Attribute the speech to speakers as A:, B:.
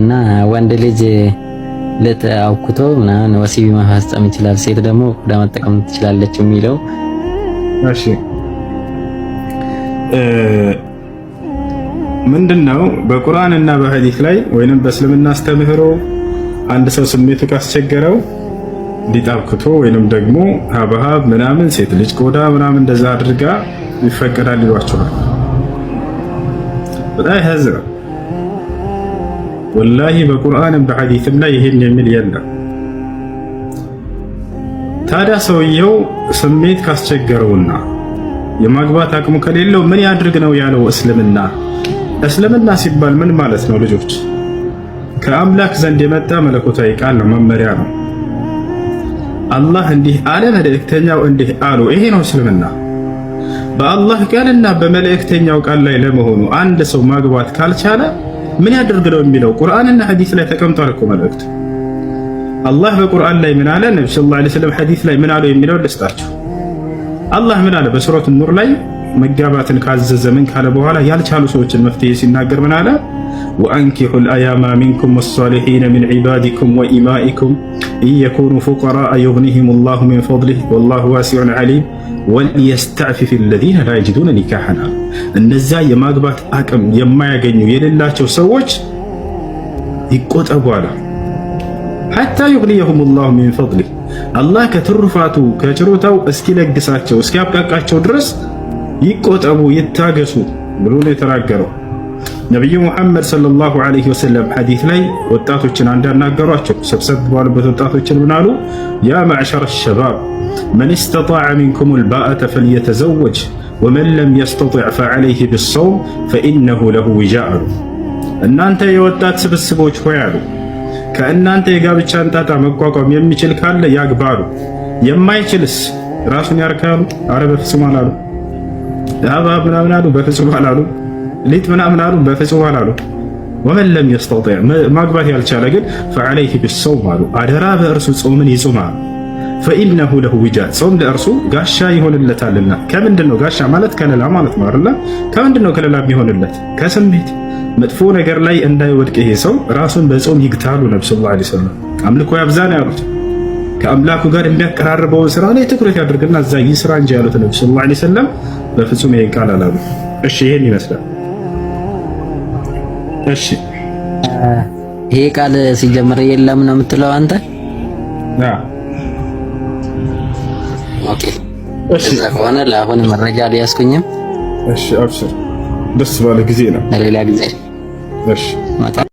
A: እና ወንድ ልጅ ልጥ አውክቶ ምናምን ወሲብ መፈጸም ይችላል፣ ሴት ደግሞ ቆዳ መጠቀም ትችላለች የሚለው።
B: እሺ፣ ምንድነው? በቁርአን እና በሐዲስ ላይ ወይንም በእስልምና አስተምህሮ አንድ ሰው ስሜቱ ካስቸገረው ሊጥ አብክቶ ወይንም ደግሞ ሀብሀብ ምናምን፣ ሴት ልጅ ቆዳ ምናምን እንደዛ አድርጋ ይፈቀዳል ይሏቸዋል። በጣም ያሳዝናል። ወላሂ በቁርአንም በሐዲስም ላይ ይሄን የሚል የለም። ታዲያ ሰውየው ስሜት ካስቸገረውና የማግባት አቅሙ ከሌለው ምን ያድርግ ነው ያለው እስልምና? እስልምና ሲባል ምን ማለት ነው ልጆች? ከአምላክ ዘንድ የመጣ መለኮታዊ ቃል ነው፣ መመሪያ ነው። አላህ እንዲህ አለ፣ መልእክተኛው እንዲህ አሉ። ይሄ ነው እስልምና። በአላህ ቃልና በመልእክተኛው ቃል ላይ ለመሆኑ አንድ ሰው ማግባት ካልቻለ ምን ያድርግ ነው የሚለው? ቁርአንና ሐዲስ ላይ ተቀምጧል እኮ መልእክቱ። አላህ በቁርአን ላይ ምን አለ፣ ነቢ ሰለላሁ ዐለይሂ ወሰለም ሐዲስ ላይ ምን አሉ የሚለው ልስጣችሁ። አላህ ምን አለ? በሱረቱ ኑር ላይ መጋባትን ካዘዘ፣ ምን ካለ በኋላ፣ ያልቻሉ ሰዎችን መፍትሄ ሲናገር ምን አለ? وأنكحوا الأيامى منكم والصالحين من عبادكم وإمائكم إن يكونوا فقراء يغنهم الله من فضله والله واسع عليم وليستعفف الذين لا يجدون نكاحا አሉ። እነዚያ የማግባት አቅም የማያገኙ፣ የሌላቸው ሰዎች ይቆጠቡ አለ። حتى يغنيهم الله من فضله፣ አላህ ከትሩፋቱ ከችሮታው እስኪለግሳቸው፣ እስኪያብቃቃቸው ድረስ ይቆጠቡ፣ ይታገሱ ብሎ ነው የተናገረው። ነቢዩ ሙሐመድ ሰለላሁ ዐለይሂ ወሰለም ሐዲስ ላይ ወጣቶችን አንዳናገሯቸው። ሰብሰብ ባሉበት ወጣቶችን ምን አሉ? يا معشر الشباب من استطاع منكم الباءة فليتزوج ومن لم يستطع فعليه بالصوم فإنه له وجاء አሉ። እናንተ የወጣት ስብስቦች ሆይ አሉ፣ ከእናንተ የጋብቻን ጣጣ መቋቋም የሚችል ካለ ያግባ አሉ። የማይችልስ ራሱን ያርካሉ? አረ በፍጹም አላሉ። ሀብሀብ ምናምን አሉ? በፍጹም አላሉ። ሊጥ ምናምን አሉ? በፍጹም አላሉ። ومن لم يستطع፣ ማግባት ያልቻለ ግን فعليه بالصوم አሉ፣ አደራ በእርሱ ጾምን ይጹም አሉ። فإنه له وجاء፣ ጾም ለእርሱ ጋሻ ይሆንለታልና። ከምንድን ነው ጋሻ ማለት? ከለላ ማለት ነው አይደለ? ከምንድን ነው ከለላ የሚሆንለት? ከስሜት መጥፎ ነገር ላይ እንዳይወድቅ ይሄ ሰው ራሱን በጾም ይግታሉ። ነብ ሰለላሁ ዐለይሂ ወሰለም አምልኮ ያብዛ ነው ያሉት። ከአምላኩ ጋር የሚያቀራርበውን ስራ ላይ ትኩረት ያድርግና እዛ ይስራ እንጂ ያሉት ነብ ሰለላሁ ዐለይሂ ወሰለም በፍጹም ይሄን ቃል አላሉ። እሺ፣ ይሄን ይመስላል። እሺ።
A: ይሄ ቃል ሲጀመር የለም ነው የምትለው አንተ? Okay።
B: እሺ።
A: እዛ ከሆነ ለአሁን መረጃ አልያዝኩኝም።
B: እሺ፣ አብሽር፣ ደስ ባለ ጊዜ ነው።
A: ለሌላ ጊዜ
B: እሺ።
A: መጣ።